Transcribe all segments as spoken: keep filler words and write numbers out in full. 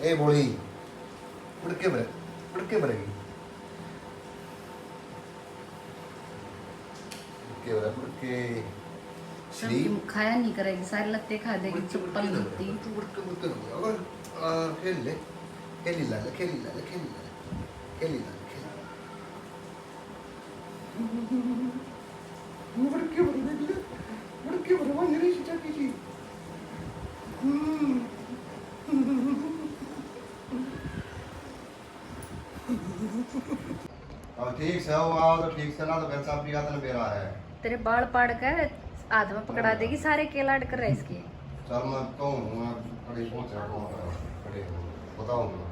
ए बोली, उड़ के भरे, उड़ के भरेगी। उड़ के भरे, उड़ के। श्री। खाया नहीं करेगी, सारे लत्ते खा देगी, उड़ के, उड़ चप्पल के ना जूती। बोले, उड़ के, उड़ के ना बोले। अगर, आ, खेल ले, खेली ला ले, खेली ला ले, खेली ला ले, खेली ला ले, खेली ला ले। मुड़ के भर देख ले, मुड़ के भर, वहाँ नहीं रही चाकी जी। हम्म। अब ठीक से हो, आओ तो ठीक से, ना तो फिर चाबी का तन बेरा है। तेरे बाल पाड़ के हाथ में पकड़ा देगी, सारे के लाड कर रहे इसके। चल, मैं कहूँ, मैं खड़े पहुँच रहा हूँ, खड़े हो, बताओ ना।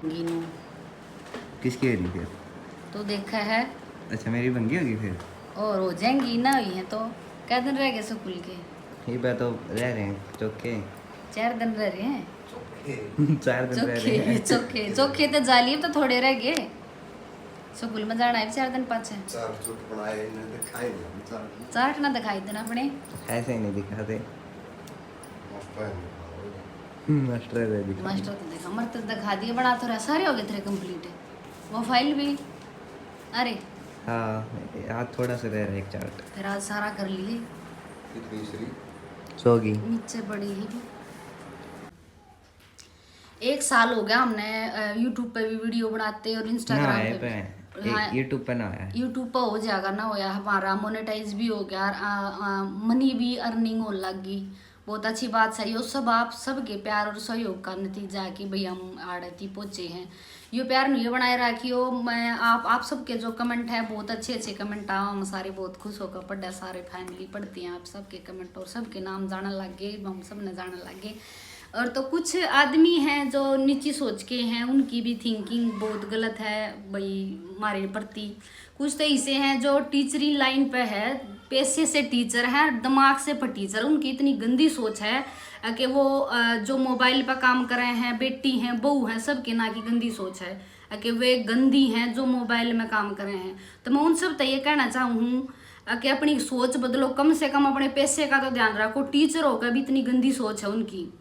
गीनू। किसकी हो रही फिर? तू देखा है। अच्छा, मेरी बंगी होगी फिर? और हो जाएंगी, ना हुई है तो। कै दिन रह गए स्कूल के? ये बात तो रह रहे हैं चौके। चार दिन रह रहे हैं। चार दिन रह रहे चौके, हैं। चौके, चौके तो जालिए तो थोड़े रह गए। स्कूल में जाना है चार दिन पाछे। चार चुट बनाए, इन्हें दिखाए नहीं हम चार। चाट ना दिखाई देना अपने। ऐसे ही नहीं दिखाते। मास्टर है नहीं दिखाते। हम्म, मास्टर है दिखा। मास्टर तो देखा, मर तो दिखा दिए, बना तो रहा, सारे हो गए तेरे कंप्लीट। वो फाइल भी, अरे। हाँ, आज थोड़ा सा रह रहा है एक चार्ट। फिर आज सारा कर लिए। कितनी श्री? सौ की। नीचे पड़ी ही भी। एक साल हो गया हमने, अ, YouTube पे भी वीडियो बनाते और Instagram ना आए पे भी। पे। ए, हाँ, YouTube पे ना आया। YouTube पे हो जाएगा ना, होया हमारा मोनेटाइज भी हो गया, आ, आ, मनी भी अर्निंग होने लग गई। बहुत अच्छी बात है, यो सब आप सबके प्यार और सहयोग का नतीजा है कि भाई हम आड़े ती पहुँचे हैं। यो प्यार न्यू बनाए रखियो। मैं आप, आप सबके जो कमेंट है, बहुत अच्छे अच्छे कमेंट आवा, हम सारे बहुत खुश होकर पढ़ा, सारे फैमिली पढ़ती हैं आप सबके कमेंट और सबके नाम जानने लग गए, हम सब ने जानने लग गए। और तो कुछ आदमी हैं जो नीची सोच के हैं, उनकी भी थिंकिंग बहुत गलत है भाई हमारे प्रति। कुछ तो ऐसे हैं जो टीचरी लाइन पे है, पैसे से टीचर है, दिमाग से पर टीचर, उनकी इतनी गंदी सोच है, अ, कि वो, अ, जो मोबाइल पे काम कर रहे हैं, बेटी हैं, बहू हैं, सबके ना की गंदी सोच है, अ, कि वे गंदी हैं जो मोबाइल में काम कर रहे हैं। तो मैं उन सब तै ये कहना चाहूँ हूँ, अ, कि अपनी सोच बदलो, कम से कम अपने पैसे का तो ध्यान रखो। टीचर होकर भी इतनी गंदी सोच है उनकी।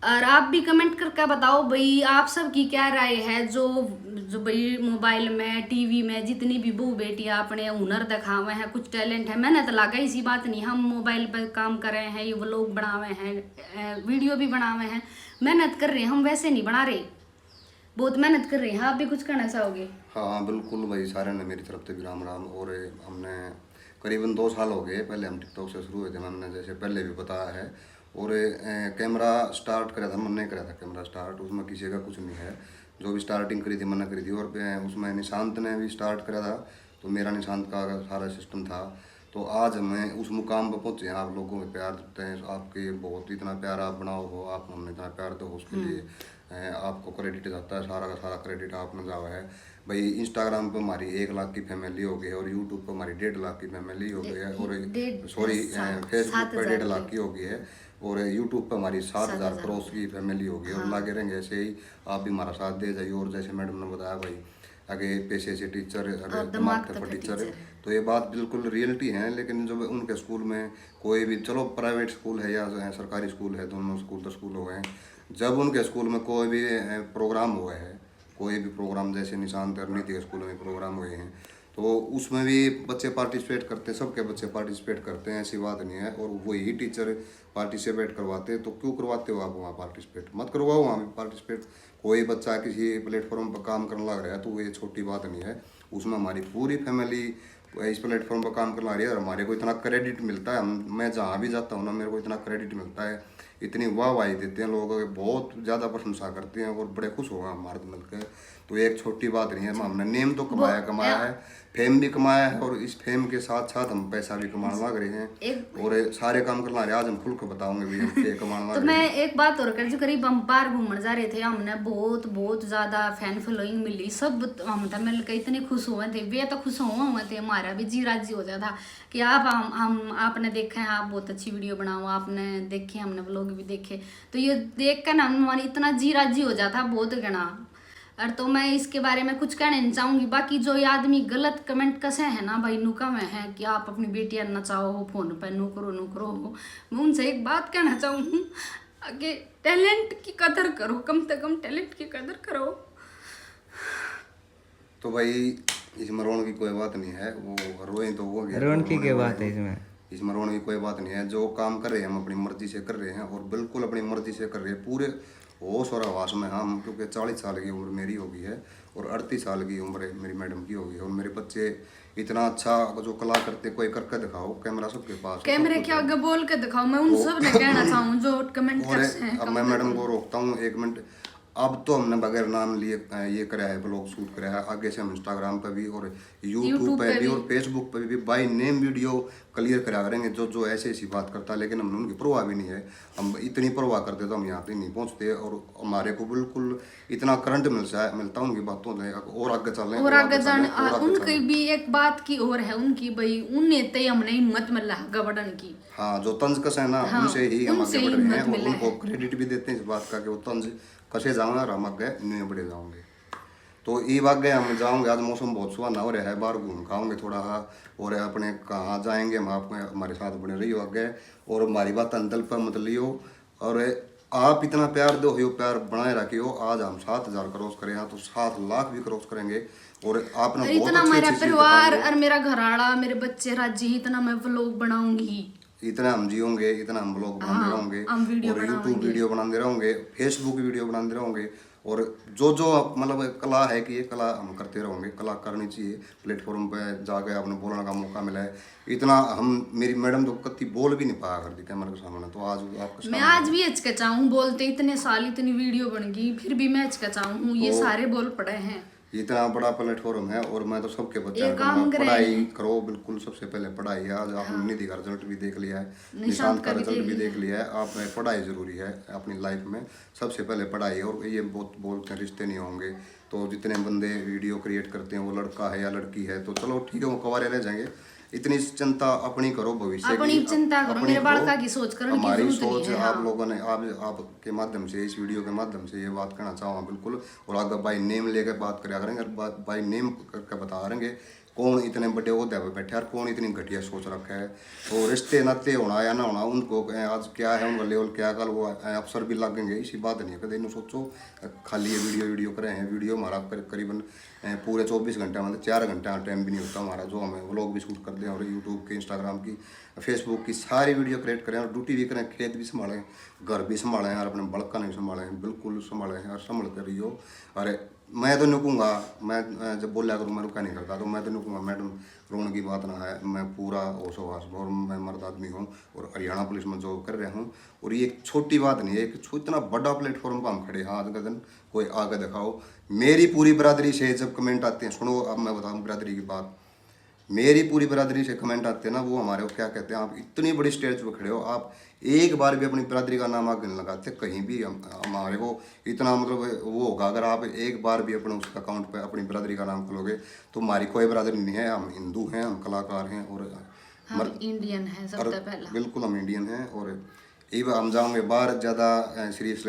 और आप भी कमेंट करके बताओ भाई, आप सब की क्या राय है, जो, जो भाई मोबाइल में, टीवी में जितनी भी बहू बेटियां अपने हुनर दिखावे हैं, कुछ टैलेंट है, मेहनत लागे, इसी बात नहीं, हम मोबाइल पर काम कर रहे हैं, ये व्लॉग बनावे हैं, अ, वीडियो भी बनावे हैं, मेहनत कर रहे हैं, हम वैसे नहीं बना रहे, बहुत मेहनत कर रहे हैं। आप भी कुछ कहना चाहोगे? हाँ, बिल्कुल भाई, सारे ने मेरी तरफ से भी राम राम। और हमने करीबन दो साल हो गए, पहले हम TikTok से शुरू हुए थे, मैंने जैसे पहले भी बताया है। और, अ, कैमरा स्टार्ट करा था, मैंने करा था कैमरा स्टार्ट, उसमें किसी का कुछ नहीं है। जो भी स्टार्टिंग करी थी, मैंने करी थी। और, अ, उसमें निशांत ने भी स्टार्ट करा था, तो मेरा निशांत का सारा सिस्टम था। तो आज हमें उस मुकाम पर पहुँचे हैं, आप लोगों के प्यार देते हैं, आपके बहुत इतना प्यार आप बनाओ हो, आप हमने इतना प्यार दो हो, उसके हम्म। लिए, अ, आपको क्रेडिट जाता है, सारा का सारा क्रेडिट आप में जावा है। भाई, Instagram पे हमारी एक लाख की फैमिली हो गई है और YouTube पे हमारी डेढ़ लाख की फैमिली हो गई है। और डेढ़, सॉरी, सात, Facebook पे डेढ़ लाख की हो गई है और YouTube पे हमारी सात हज़ार सात हज़ार क्रॉस की फैमिली हो गई है। और हाँ। लागे रहेंगे ऐसे ही, आप भी हमारा साथ दे जाइए। और जैसे मैडम ने बताया भाई, आगे पैसे से टीचर, आगे और दिमाग दिमाग तक तक टीचर। टीचर। तो ये बात बिल्कुल रियलिटी है, लेकिन जब उनके स्कूल में कोई भी, चलो प्राइवेट स्कूल है या सरकारी स्कूल है, दोनों स्कूल तो स्कूल हो गए हैं, जब उनके स्कूल में कोई भी, अ, प्रोग्राम हुआ है, कोई भी प्रोग्राम, जैसे निशांत और निधि के स्कूल में प्रोग्राम हुए हैं, तो उसमें भी बच्चे पार्टिसिपेट करते हैं, सबके बच्चे पार्टिसिपेट करते हैं, ऐसी बात नहीं है। और वही टीचर पार्टिसिपेट करवाते, तो क्यों करवाते हो आप वहाँ पार्टिसिपेट? मत करवाओ वहाँ भी पार्टिसिपेट। कोई बच्चा किसी प्लेटफॉर्म पर काम करने लग रहा है, तो वो ये छोटी बात नहीं है। उसमें हमारी पूरी फैमिली इस प्लेटफॉर्म पर काम करने लग रही है और हमारे को इतना क्रेडिट मिलता है। हम, मैं जहाँ भी जाता हूँ ना, मेरे को इतना क्रेडिट मिलता है, इतनी वाहवाही देते हैं लोग, बहुत ज़्यादा प्रशंसा करते हैं और बड़े खुश हो गए हम भारत मिलकर। तो ये एक छोटी बात नहीं है, हमने नेम तो कमाया, कमाया है, फेम भी कमाया है और इस फेम के साथ साथ हम पैसा भी कमाने लग रहे हैं। एक और सारे काम करना रहे, आज हम खुल के बताओगे भी हम के कमाने तो लग रहे मैं हैं। एक बात और कर, जो करीब हम बाहर घूमने जा रहे थे, हमने बहुत, बहुत ज्यादा फैन फॉलोइंग मिली। सब हम तो मिलकर इतने खुश हुए थे, वे तो खुश हुए हुए थे, हमारा भी जी राजी हो जाता कि आप, हम, हम आपने देखे हैं, आप बहुत अच्छी वीडियो बनाओ, आपने देखे, हमने व्लॉग भी देखे। तो ये देख कर ना हमारी इतना जी राजी हो जाता, बहुत घना। और तो मैं इसके बारे में कुछ कहना नहीं चाहूंगी। बाकी जो ये आदमी गलत कमेंट कसे है ना भाई, नु कहे हैं कि आप अपनी बेटियां नचाओ हो फोन पे, नु करो, नु करो हो। मैं उनसे एक बात कहना चाहूँ हूँ कि टैलेंट की कदर करो, कम से कम टैलेंट की कदर करो। तो भाई, इसमें रोने की कोई बात नहीं है, वो रोए तो वो गया, रोने की रोने क्या वाले बात है इसमें? इसमें रोने की कोई बात नहीं है। जो काम कर रहे हैं हम अपनी मर्जी से कर रहे हैं और बिल्कुल अपनी मर्जी से कर रहे हैं, पूरे होश और हवास में हम, क्योंकि चालीस साल की उम्र मेरी हो गई है और अड़तीस साल की उम्र मेरी मैडम की हो गई है और मेरे बच्चे इतना अच्छा जो कला करते, कोई करके दिखाओ, कैमरा सबके पास है, सब कैमरे कुछ के है। आगे बोल के दिखाओ। मैं उन सब ने कहना चाहूँ जो कमेंट और करते हैं, अब मैं मैडम को रोकता हूँ एक मिनट। अब तो हमने बगैर नाम लिए अ, ये करा है, ब्लॉग शूट करा है। आगे से हम इंस्टाग्राम पे भी और यूट्यूब YouTube पे पे भी भी। और फेसबुक पे भी बाय नेम वीडियो क्लियर करा करेंगे। जो जो ऐसी ऐसी बात करता है, लेकिन हमने उनकी परवाह भी नहीं है। हम इतनी परवाह करते तो हम यहाँ तक नहीं पहुँचते। और हमारे को बिल्कुल इतना करंट मिलता है, मिलता उनकी बातों से, और आगे चल रहे हैं, और आगे चल रहे जाने हैं, और आगे उनकी चल रहे हैं। भी एक बात की और है उनकी, भाई, उनने ते हमने हिम्मत मिला आगे बढ़ने की। हाँ, जो तंज कसे है ना, हाँ, उनसे ही हम उनसे आगे ही बढ़े हैं हिम्मत और मिला है। उनको क्रेडिट भी देते हैं इस बात का कि वो तंज कसे जाऊंगा और हम आगे न्यू बढ़े जाओगे। तो ये आगे हम जाऊंगे, आज मौसम बहुत सुहाना हो रहा है, बाहर घूम के आऊंगे थोड़ा सा, और अपने कहाँ जाएंगे हम, आप हमारे साथ बने रहियो आगे। और हमारी बात दिल पर मत लियो, और आप इतना प्यार दो हो, प्यार बनाए रखियो। आज हम सात हजार क्रॉस करे हैं तो सात लाख भी क्रॉस करेंगे। और आपने अरे, बहुत इतना अच्छी मेरा अच्छी चीज परिवार बताई है। और मेरा घर आला, मेरे बच्चे राजी, इतना मैं व्लॉग बनाऊंगी। इतना हम जियोगे, इतना हम ब्लॉग बनाते हाँ, रहोगे हम वीडियो और यूट्यूब बनावांगे। वीडियो बनाते रहोगे, फेसबुक वीडियो बनाते रहोगे, और जो जो आप, मतलब, कला है कि ये कला हम करते रहोगे। कला करनी चाहिए, प्लेटफॉर्म पे जाके आपने बोलने का मौका मिला है। इतना हम, मेरी मैडम तो कत्ती बोल भी नहीं पाया करती कैमरे के सामने, तो आज आपके मैं सामने आज भी हिचकिचाऊँ बोलते, इतने साल इतनी वीडियो बन गई, फिर भी मैं हिचकिचाऊँ हूँ ये वो सारे बोल पड़े हैं। इतना बड़ा प्लेटफॉर्म है और मैं तो सबके बच्चों ये को काम कहूँगा, करें। पढ़ाई करो, बिल्कुल सबसे पहले पढ़ाई है। आज आपने निधि का रिजल्ट भी देख लिया है, निशांत निशांत का का भी रिजल्ट देख भी लिया। देख लिया है। आप में पढ़ाई ज़रूरी है अपनी लाइफ में, सबसे पहले पढ़ाई। और ये बहुत बोलते हैं रिश्ते नहीं होंगे, तो जितने बंदे वीडियो क्रिएट करते हैं वो लड़का है या लड़की है, तो चलो ठीक है, वो कुंवारे रह जाएंगे। इतनी चिंता अपनी करो, भविष्य अपनी की, चिंता करो, अपनी मेरे करो। बालका की सोच करने की हमारी जरूरत नहीं सोच है, आप हाँ। लोगों ने, आप, आपके माध्यम से, इस वीडियो के माध्यम से ये बात कहना चाहूँगा बिल्कुल। और आगे बाय नेम लेके बात करा करेंगे, बाय नेम करके बता करेंगे कौन इतने बड़े ओहदे पे बैठे और कौन इतनी घटिया सोच रखा है। तो रिश्ते नाते होना या ना होना, उनको, अ, आज क्या है उनका लेवल, क्या, कल वो, अ, अफसर भी लगेंगे, इसी बात नहीं है। कदे इन्हों सोचो, अ, खाली ये वीडियो, वीडियो करे हैं, वीडियो हमारा कर-, करीबन, अ, पूरे चौबीस घंटे में तो चार घंटे टाइम भी नहीं होता हमारा, जो हमें व्लॉग भी शूट कर दें और यूट्यूब के, इंस्टाग्राम की, फेसबुक की सारी वीडियो क्रिएट करें और ड्यूटी भी करें, खेत भी संभालें, घर भी संभालें और अपने बड़का ने भी संभालें, बिल्कुल संभालें और संभल कर रहियो। अरे, मैं तो न्यू कहूँगा, मैं, अ, जब बोला करूँ, मैं रुका नहीं करता, तो मैं तो न्यू कहूँगा, मैडम, रोने की बात ना है, मैं पूरा होश हवास में और मैं मर्द आदमी हूँ और हरियाणा पुलिस में जॉब कर रहा हूँ। और ये एक छोटी बात नहीं है, एक छो-, इतना बड़ा प्लेटफॉर्म पर हम खड़े हैं आज का दिन, कोई आगे दिखाओ। मेरी पूरी बिरादरी से जब कमेंट आते हैं, सुनो, अब मैं बताऊँ बिरादरी की बात, मेरी पूरी बिरादरी से कमेंट आते हैं ना, वो हमारे को क्या कहते हैं, आप इतनी बड़ी स्टेज पर खड़े हो, आप एक बार भी अपनी बिरादरी का नाम आगे नहीं लगाते कहीं भी। हम, हमारे को इतना, मतलब, वो होगा, अगर आप एक बार भी अपने उस अकाउंट पे अपनी बिरादरी का नाम खोलोगे, तो हमारी कोई बिरादरी नहीं है। हम हिंदू हैं, हम कलाकार हैं और हम इंडियन हैं, सबसे पहला। बिल्कुल, हम इंडियन हैं। और इब हम जाओगे बाहर, ज़्यादा सीरियस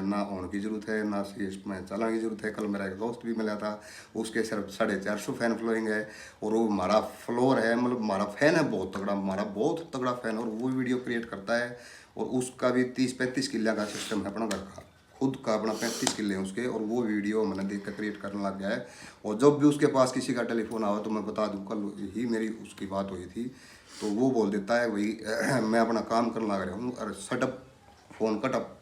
ना होने की ज़रूरत है, ना सीरियस में चलने की ज़रूरत है। कल मेरा एक दोस्त भी मिला था, उसके सिर्फ साढ़े चार सौ फैन फॉलोइंग है और वो हमारा फॉलोअर है, मतलब, हमारा फैन है बहुत तगड़ा, हमारा बहुत तगड़ा फैन। और वो वीडियो क्रिएट करता है और उसका भी तीस पैंतीस किल्ला का सिस्टम है अपना घर का, खुद का अपना पैंतीस किले हैं उसके, और वो वीडियो मैंने देख कर क्रिएट करने लग गया है। और जब भी उसके पास किसी का टेलीफोन आवा तो मैं बता दूँ, कल ही मेरी उसकी बात हुई थी, तो वो बोल देता है, भाई, मैं अपना काम करने लग रहा हूँ और शटअप, फ़ोन कटअप।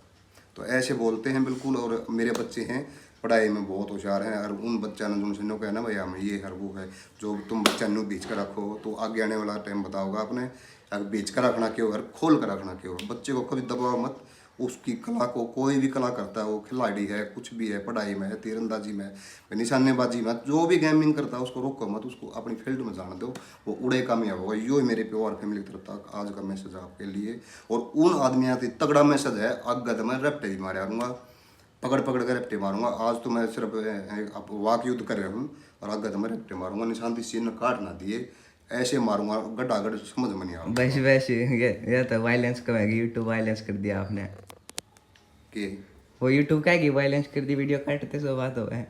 तो ऐसे बोलते हैं बिल्कुल। और मेरे बच्चे हैं, पढ़ाई में बहुत होशियार हैं, और उन बच्चा ने जो उनसे न्यू कहना, भाई, हम ये हर वो है, जो तुम बच्चा न्यू भेज कर रखो तो आगे आने वाला टाइम बताओगा आपने। अगर भेज कर रखना क्यों, हर खोल कर रखना क्यों। बच्चे को कभी दबाओ मत, उसकी कला को, कोई भी कला करता है, वो खिलाड़ी है, कुछ भी है, पढ़ाई में है, तीरंदाजी में है, निशानेबाजी में, जो भी गेमिंग करता है, उसको रोको मत, उसको अपनी फील्ड में जाने दो, वो उड़े कामयाब होगा। यो ही मेरे प्योर फैमिली की तरफ तक आज का मैसेज आपके लिए। और उन आदमियों से तगड़ा मैसेज है, आगे तो मैं रपटे भी मारा करूँगा, पकड़ पकड़ के रपटे मारूंगा। आज तो मैं सिर्फ, अ, अ, वाक युद्ध कर रहा हूँ और आगे तो मैं रपटे मारूंगा, निशांत सिंह ने काट ना दिए, ऐसे मारूंगा, गड्ढा गड्ढ समझ में नहीं आ रहा। बस, बस, ये, ये तो वायलेंस कहेगी, यूट्यूब वायलेंस कर दिया आपने। के? वो यूट्यूब कहेगी वायलेंस कर दी, वीडियो काटते सो बात हो है।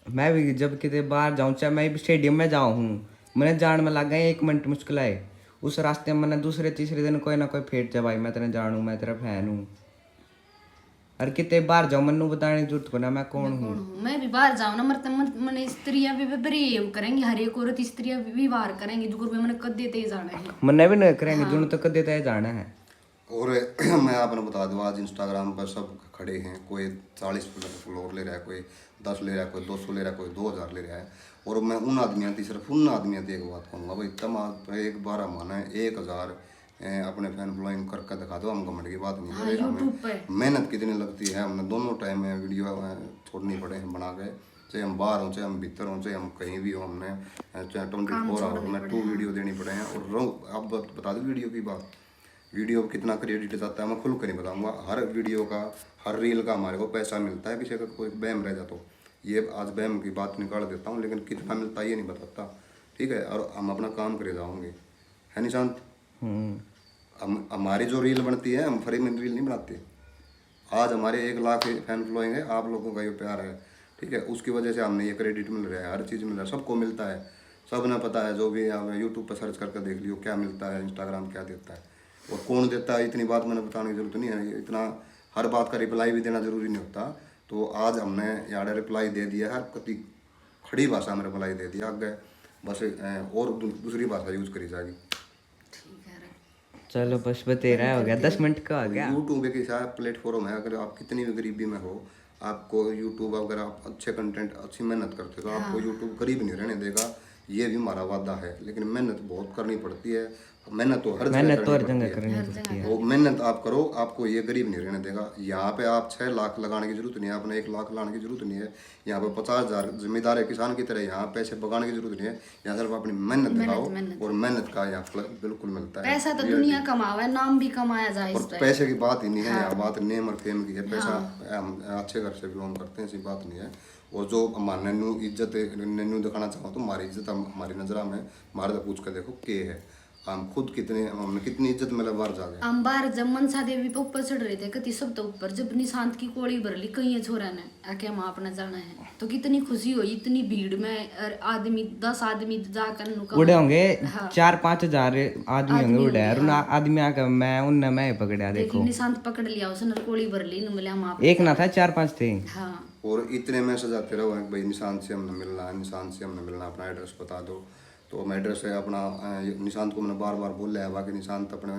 मैं भी जब किते बाहर जाऊँ, चाहे मैं भी स्टेडियम में जाऊँ हूँ, मैंने जान में लग गए एक मिनट मुश्किल आए, उस रास्ते में मैंने दूसरे तीसरे दिन कोई ना कोई फेट जा, भाई मैं तेरे जानू, मैं तेरा फैन हूँ। और किते बाहर जाऊँ, मन्नू बताने की जरूरत को ना मैं कौन मैं हूँ। कौन हूँ? मैं भी बाहर जाऊँ ना, मरते मन- मने स्त्रियां भी बरी करेंगी, हर एक औरत स्त्रियां भी व्यवहार करेंगी, जो गुरु मैंने कद देते ही जाना है। मन्ने भी नहीं करेंगे, हाँ। जुन तो कद देते ही जाना है। और मैं आपने बता दूं, आज इंस्टाग्राम पर सब खड़े हैं, कोई चालीस फॉलोअर ले रहा है, कोई दस ले रहा है, कोई दो सौ ले रहा है, कोई दो हज़ार ले रहा है। और मैं उन आदमियों की, सिर्फ उन आदमियों की एक बात कहूँगा भाई, तुम आप एक बार माना है एक हज़ार अपने फैन फॉलोइंग करके दिखा दो, हम घमंड की बात नहीं हाँ, कर रहे। YouTube पे। मेहनत कितनी लगती है, हमने दोनों टाइम वीडियो छोड़नी पड़े हैं बना के, चाहे हम बाहर हों, चाहे हम भीतर हों, चाहे हम कहीं भी हों, हमने चाहे ट्वेंटी फोर आवर में टू वीडियो देनी पड़े हैं। और अब बता दो वीडियो की बात, वीडियो को कितना क्रेडिट जाता है, मैं खुल कर नहीं बताऊंगा। हर वीडियो का, हर रील का हमारे को पैसा मिलता है। किसी का कोई बहम रह जाता हो, ये आज बहम की बात निकाल देता हूँ, लेकिन कितना मिलता है ये नहीं बताता, ठीक है। और हम अपना काम करे जाओगे, है निशांत? हम्म। हम, हमारी जो रील बनती है, हम फ्री में रील नहीं बनाते। आज हमारे एक लाख फैन फॉलोइंग है, आप लोगों का ये प्यार है, ठीक है, उसकी वजह से हमने ये क्रेडिट मिल रहा है, हर चीज़ मिल रहा है, सबको मिलता है, सब ने पता है। जो भी आप यूट्यूब पर सर्च करके देख लियो क्या मिलता है, इंस्टाग्राम क्या देता है और कौन देता है, इतनी बात मैंने बताने की जरूरत नहीं है। इतना हर बात का रिप्लाई भी देना जरूरी नहीं होता। तो आज हमने यार रिप्लाई दे दिया है, कति खड़ी भाषा में रिप्लाई दे दिया आगे, बस और दूसरी भाषा यूज करी जाएगी। चलो बस बतेरा हो गया, दस मिनट का हो गया। यूट्यूब एक ऐसा प्लेटफॉर्म है, अगर आप कितनी भी गरीबी में हो, आपको यूट्यूब, अगर आप अच्छे कंटेंट, अच्छी मेहनत करते हो तो आपको यूट्यूब गरीब नहीं रहने देगा, ये भी हमारा वादा है। लेकिन मेहनत बहुत करनी पड़ती है, मेहनत तो हर जगह करनी पड़ती है। वो मेहनत आप करो, आपको ये गरीब नहीं रहने देगा। यहाँ पे आप छः लाख लगाने की जरूरत नहीं है, अपने एक लाख लाने की जरूरत नहीं है। यहाँ पे पचास हज़ार जिम्मेदार है किसान की तरह, यहाँ पैसे बगाने की जरूरत नहीं है। यहाँ सिर्फ अपनी मेहनत दिखाओ और मेहनत का यहाँ फल बिल्कुल मिलता है। पैसा तो दुनिया कमावे, नाम भी कमाया जाए इस पे। पैसे की बात ही नहीं है, यहाँ बात नेम और फेम की है। पैसा हम अच्छे घर से बिलोंग करते हैं, ऐसी बात नहीं है। और जो हमारे नन्नू इज्जत, नन्नू दिखाना चाहो तो हमारी इज्जत हमारी नजरा में, हमारे तो पूछ के देखो के है। हम खुद कितने, हमें कितनी इज्जत मिले बाहर जाके। हम बाहर जब मनसा देवी पे ऊपर चढ़ रहे थे, कति सब तो ऊपर, जब निशांत की कोली भर ली कई छोरा ने, आके हम आपने जाना है, तो कितनी खुशी हुई। इतनी भीड़ में और आदमी, दस आदमी जाकर उड़े होंगे, चार पाँच हजार आदमी होंगे उड़े, और उन आदमी आके मैं, उनने मैं पकड़ा, देखो। निशांत पकड़ लिया उसने, कोली भर ली, मिले हम आप। एक ना था, चार पाँच थे। हाँ। और इतने मैसेज आते रहो भाई, निशांत से हमने मिलना है, निशांत से हमने मिलना, अपना एड्रेस बता दो। तो हम एड्रेस है अपना, निशांत को मैंने बार बार बोल लिया है, बाकी निशांत अपने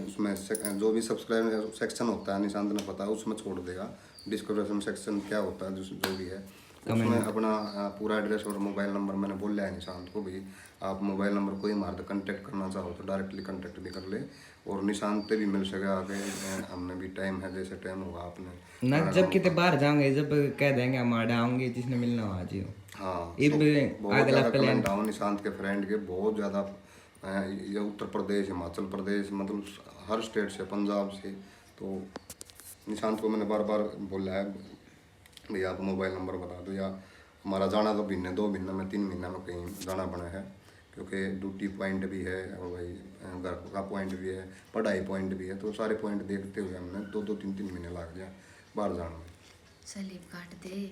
उसमें जो भी सब्सक्राइब सेक्शन होता है, निशांत ने पता है, उसमें छोड़ देगा। डिस्क्रिप्शन सेक्शन क्या होता है, जो भी है, उसमें अपना पूरा एड्रेस और मोबाइल नंबर मैंने बोल लिया है निशांत को भी। आप मोबाइल नंबर कोई हमारे तक कॉन्टैक्ट करना चाहो तो डायरेक्टली कॉन्टैक्ट भी कर ले, और निशांत पे भी मिल सके आके। हमने भी टाइम है, जैसे टाइम होगा आपने ना, जब किते बाहर जाओगे, जब कह देंगे हम आड़े आओगे, जिसने मिलना हो आ जियो। हाँ, इब बहुत ज़्यादा कमेंट आओ निशांत के फ्रेंड के, बहुत ज़्यादा। ये उत्तर प्रदेश, हिमाचल प्रदेश, मतलब हर स्टेट से, पंजाब से। तो निशांत को मैंने बार बार बोला है, भैया आप मोबाइल नंबर बता दो, या हमारा जाना तो महीने, दो महीने में, तीन महीने में कहीं जाना बना है, क्योंकि ड्यूटी पॉइंट भी है और भाई घर का पॉइंट भी है, पढ़ाई पॉइंट भी है। तो सारे पॉइंट देखते हुए हमने दो दो तीन तीन महीने लग गया बाहर जाने में। सलीब काट दे।